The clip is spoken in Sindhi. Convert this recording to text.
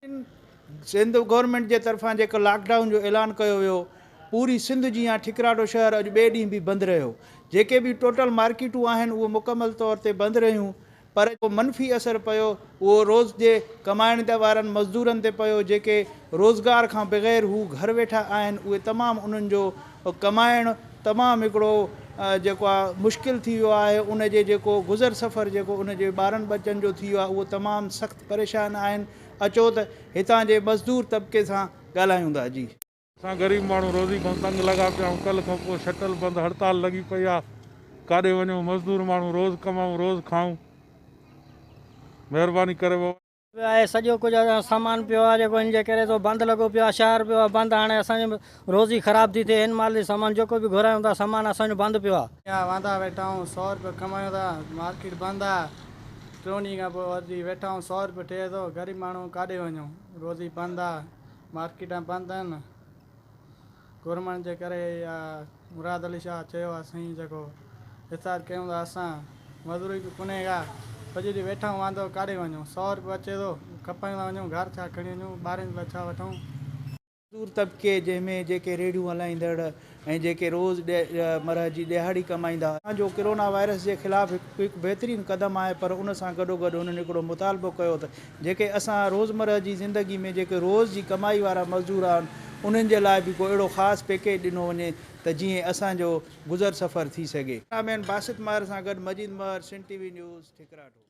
سنڌ گورنمينٽ جي طرفان جيڪو لاڪ ڊائون جو اعلان ڪيو ويو پوري سنڌ جيان ٺڪراٽو شهر اڄ ٻئي ڏينهن به بند رهيو جيڪي به ٽوٽل مارڪيٽون آهن اهي مڪمل طور تي بند رهيون پر جيڪو منفي اثر پيو اهو روز جي ڪمائڻ وارن مزدورن تي پيو جيڪي روزگار کان بغير هو گهر ويٺا آهن اهي تمام انهن جو ڪمائڻ تمام هڪڙو جيڪو آهي مشڪل ٿي ويو آهي ان جي جيڪو گذر سفر جيڪو ان جي ٻارن ٻچن جو ٿي ويو آهي اهو تمام سخت پريشان آهن اچو ته هتان جي مزدور طبقي سان ڳالهايون ٿا جي. اسان غريب ماڻهو روزي کان تنگ لڳا پيا آهيون ڪلهه کان پوء شٽل بند هڙتال لڳي پئي آ ڪاڏي وڃون مزدور ماڻهو روز ڪمائون روز کائون مهرباني ڪري بابا. پيو آهي سڄو ڪجهه اسان جو سامان پيو آهي جيڪو ان جي ڪري تو بند لڳو پيو آهي شهر پيو آهي بند هاڻي اسان جي روزي خراب ٿي ٿئي هن مهل جي سامان جيڪو به گهرايون ٿا سامان اسان جو بند پيو آهي. يا واندا ويٺا آهيون سو روپيو ڪمايون ٿا مارڪيٽ بند آ ٽيون ڏينهن کان پوء وري ويٺا آهيون سو روپيو ٺهي ٿو غريب ماڻهو ڪاڏي وڃون روزي بند آ مارڪيٽا بند آهن گورنمينٽ جي ڪري يا مراد علي شاهه چيو آ سائين جيڪو احتجاج ڪيون ٿا اسان مزوري به ڪونهي ڪا سڄو ڏينهن ويٺا آهيون وانڌو ڪاڏي وڃون سو روپيو اچي ٿو کپائيون ٿا وڃون گهر ڇا کڻي وڃون ٻارن لاء ڇا وٺون. مزدور طبقي جنهن ۾ جيڪي ريڙهيون هلائيندڙ ۽ جيڪي روز مرهه جي ڏهاڙي ڪمائيندا. جو ڪرونا وائرس جي خلاف هڪ بهترين قدم آهي پر ان سان گڏوگڏ هنن هڪڙو مطالبو ڪيو ته جيڪي اسان روزمرهه جي زندگي ۾ جيڪي روز جي ڪمائي وارا مزدور آهن انهن جي لاء به ڪو اهڙو خاص پيڪيج ڏنو وڃي ته جيئن اسان جو گذر سفر ٿي سگهي. ڪئميرا مين باسط مهر سان گڏ Majeed Mehar, Sindh T V news, Thikratho.